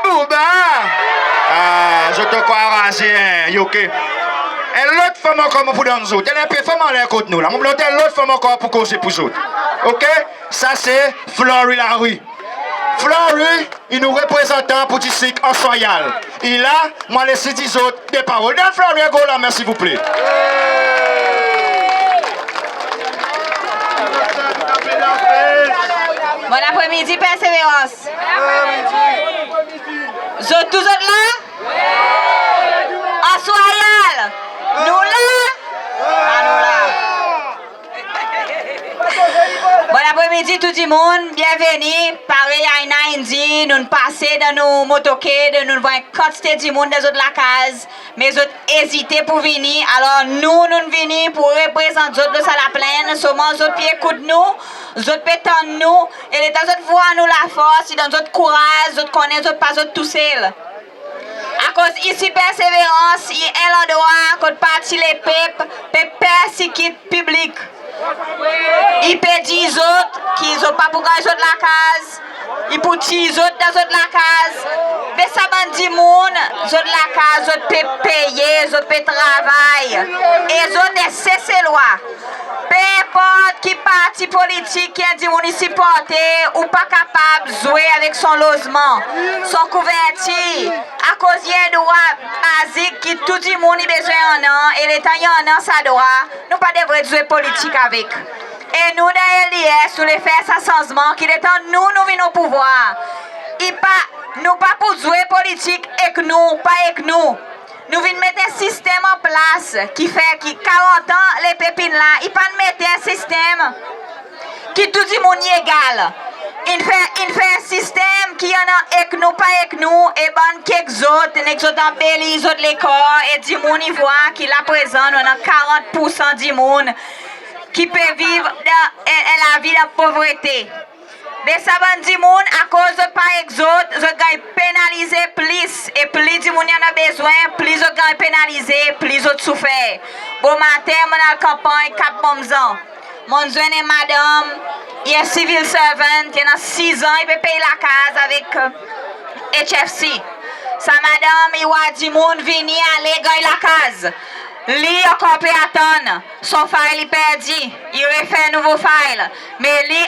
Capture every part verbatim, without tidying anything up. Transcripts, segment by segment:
Touba! Ah, zot ankor anraze, en, ok. En lot fanm ankor mon pou donn zot. Annan en pe fanm anler kot nou la. Mon pou donn en lot fanm ankor pour koze pour zot. Ok? Sa se Flory Larue. Flory, i nou reprezantan pour distrik Anse Royale. I la, mon a les li dir zot de parol. Donn Flory en gro lanmen, silvouple. Bonn apre midi, Perseverans. Zot tou zot la? Anse Royale, nou la? A, nou la. Bonn apre midi tou dimoun, byenveni. Parey Aina in dir, nou'n pase dan nou motorcade, nou'n vwar en kantite dimoun dan zot lakaz, me zot ezite pour vini. Alor nou, nou'n vini pour reprezant zot lo sa laplenn. Selman zot pe ekout nou, zot pe tann nou, e letan zot vwar nou lafors, i donn zot kouraz, zot konnen zot pa zot tousel. Akoz isi Perseverans i en landrwa kot Parti Lepep pe persekit piblik. I pe dir zot ki zot pa pou ganny zot lakaz, i pou tir zot dan zot lakaz. Me sa bann dimoun, zot lakaz zot pe peye, zot pe travay, e zot en Seselwa. Pe enport ki parti politik ki en dimoun i siporte, ou pa kapab zwe avek son lozman, son kouvertir, akoz i en drwa bazik ki tou dimoun i bezwen annan, e letan i annan sa drwa, nou pa devret zwe politik avek. E nou dan L D S, nou le fer sa sanzman, ki letan nou, nou vin o pouvwar, i pa, nou pa pou zwe politik ek nou, pa ek nou. Nou vin met en sistenm an plas ki fer ki karant an Lepep in la, i pa'n mete en sistenm ki tou dimoun i egal. In fer, in fer en sistenm ki annan ek nou, pa ek nou, e bann kek zot, nek zot anbeli zot lekor, e dimoun i vwar ki la prezan nou annan karant poursan dimoun ki pe viv dan en, en lavi dan povrete. Me sa bann dimoun, akoz zot pa ek zot, zot ganny penalize plis. E pli dimoun i annan bezwen, pli zot ganny penalize, pli zot soufer. Bomaten mon'n al kanpanny Cap Bonbzan. Mon'n zwenn en madanm, i en civil servant, i annan sizan i pe pey lakaz avek, eh, H F C. Sa madanm i war dimoun vini ale ganny lakaz. Li ankor pe atann. Son file i perdi, i refer nouvo file. Me li,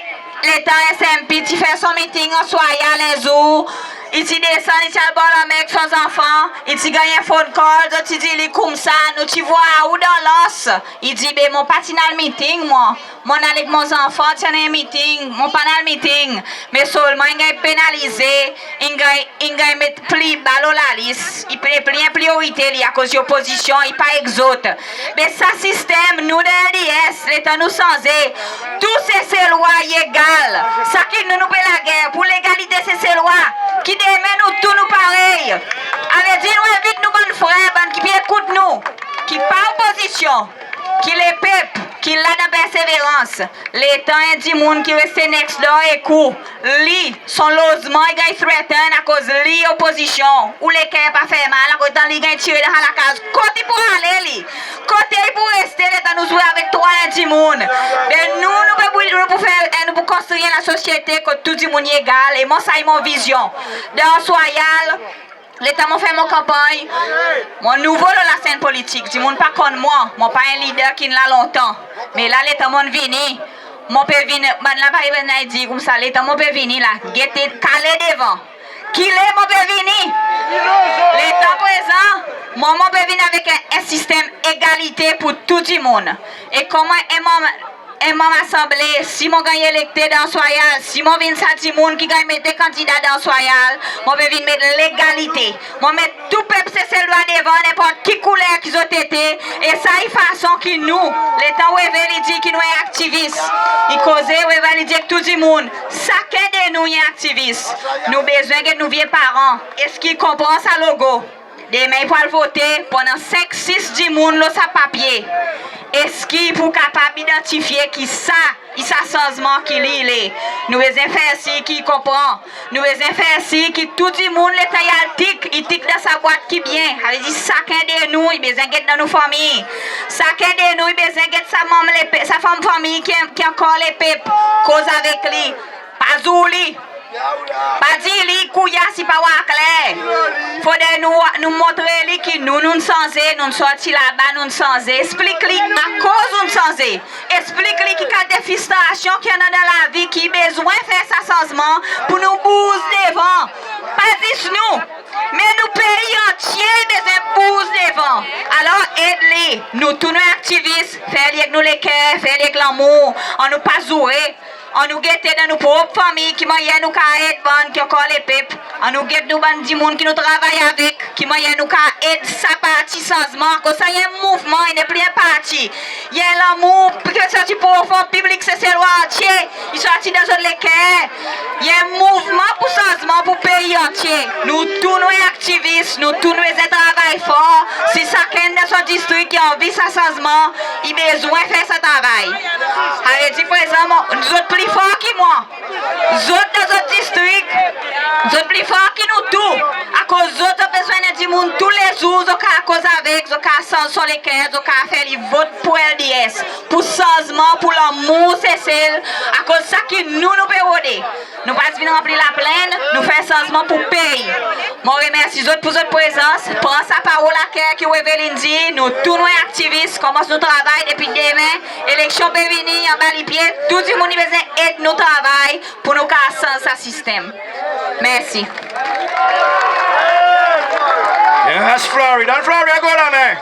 letan S M P ti fer son meeting Anse Royale en zour, i ti desann, i ti al bor lanmer ek son zanfan, i ti ganny en phone call, zot ti dir li koumsa, nou ti vwar ou dan lans. I dir, be mon pa ti'n al meeting mwan. Mon'n al ek mon zanfan, ti annan en meeting, mon pa'n al meeting. Me selman in ganny penalize, in ganny in ganny met pli ba lo lalis, i pe pli en priyorite li akoz i opozisyon, i pa ek zot. Me sa sistenm, nou dan L D S, letan nou sanze, tou Seselwa i egal. Sa ki nou, nou pe lager pour legalite Seselwa, ki demen nou tou nou parey. Savedir nou envit nou bann frer, bann ki pe ekout nou, ki pa opozisyon, ki Lepep, ki la dan Perseverans. Letan en dimoun ki reste next door ek ou, li, son lozman i ganny threaten akoz li opozisyon, ou leker pa fer mal, akoz letan li ganny tire dan sa lakaz, kot i pou ale li? Kote i pou reste letan nou zwe avek trwa en dimoun? Be nou, nou pe, nou pou fer, nou pou konstri en lasosyete kot tou dimoun i egal, e mwan sa i mon vizyon. Dan Anse Royale, letan mon fer mon kanpanny, mon nouvo lo lasenn politik, dimoun pa konn mwan, mon pa en lider ki'n la lontan. Me la letan mon'n vini, mon pe vin, bann la pa i dir koumsa, letan mon pe vini la, gete, kale devan. Kile mon pe vini? Letan prezan, mwan mon pe vin avek en, en sistenm egalite pour tou dimoun. E konman en manm en manm Asanble, si mon ganny elekte dan Anse Royale, si mon vin sa dimoun ki ganny mete kandida dan Anse Royale, mon pe vin met legalite. Mon met tou pep Seselwa devan, nenport ki kouler ki zot ete, e sa i fason ki nou, letan Wavel i dir ki nou en aktivis, i koze, Wavel i dir ek tou dimoun, saken de nou i en aktivis. Nou bezwen get nou vye paran, eski i konpran sa logo? Demen i pou al vote, pou annan senk, sis dimoun lo sa papye. Eski i pou kapab idantifye ki sa i sa sanzman ki li i le? Nou bezwen fer sir ki i konpran. Nou bezwen fer sir ki tou dimoun letan i al tik, i tik dan sa bwat ki byen. Savedir saken de nou i bezwen get dan nou fanmir. Saken de nou i bezwen get sa manm Lepep, sa fanm fanmir ki, ki ankor Lepep, koz avek li. Pa zour li. Pa dir li kouya si pa war kler. nou montre li ki nou, nou'n sanze, nou'n sorti laba, nou'n sanze. Eksplik li akoz nou'n sanze. Eksplik li ki kalite fristrasyon ki annan dan lavi, ki i bezwen fer sa sanzman pour nou bouz devan. Pa zis nou, me nou pei antye i bezwen bouz devan. Alor ed li. Nou tou nou aktivis, fer li ek nou leker, fer li ek lanmour. Annou pa zoure. Annou gete dan nou prop fanmir ki mannyer nou kapab ed bann ki ankor lepep. Annou get nou bann dimoun ki nou travay avek, ki mannyer nou kapab ed sa parti sanzman. Akoz sa i en mouvman, i nepli en parti. I en lanmour ki sorti profon piblik Seselwa antye. I sorti dan zot leker. I en mouvman pour sanzman pour pei antye. Nou tou nou aktivis, nou tou nou bezwen travay for. Si sakenn dan son distrik i anvi sa sanzman, i bezwen fer sa travay. Sa i vedir prezan, mon, zot pli for ki mwan. Zot dan zot distrik, zot pli for ki nou tou. Akoz zot, zot bezwen en dimoun toulezour zot kapab koz avek, zot kapab sanz son leker, zot kapab fer li vot pour L D S, pour sanzman, pour lanmour Sesel. Akoz sa ki nou, nou pe rode. Nou pa zis vin ranpli laplenn, nou fer sanzman pour pei. Mon remersi zot pour zot prezans. Pran sa parol a ker ki Eveline dir, nou tou nou aktivis, konmans nou travay depi demen. Eleksyon pe vini, anba lipye, tou dimoun i bezwen ed nou travay pour nou kapab sanz sa sistenm. Mersi. Yes, Florida. Florida, go la, man.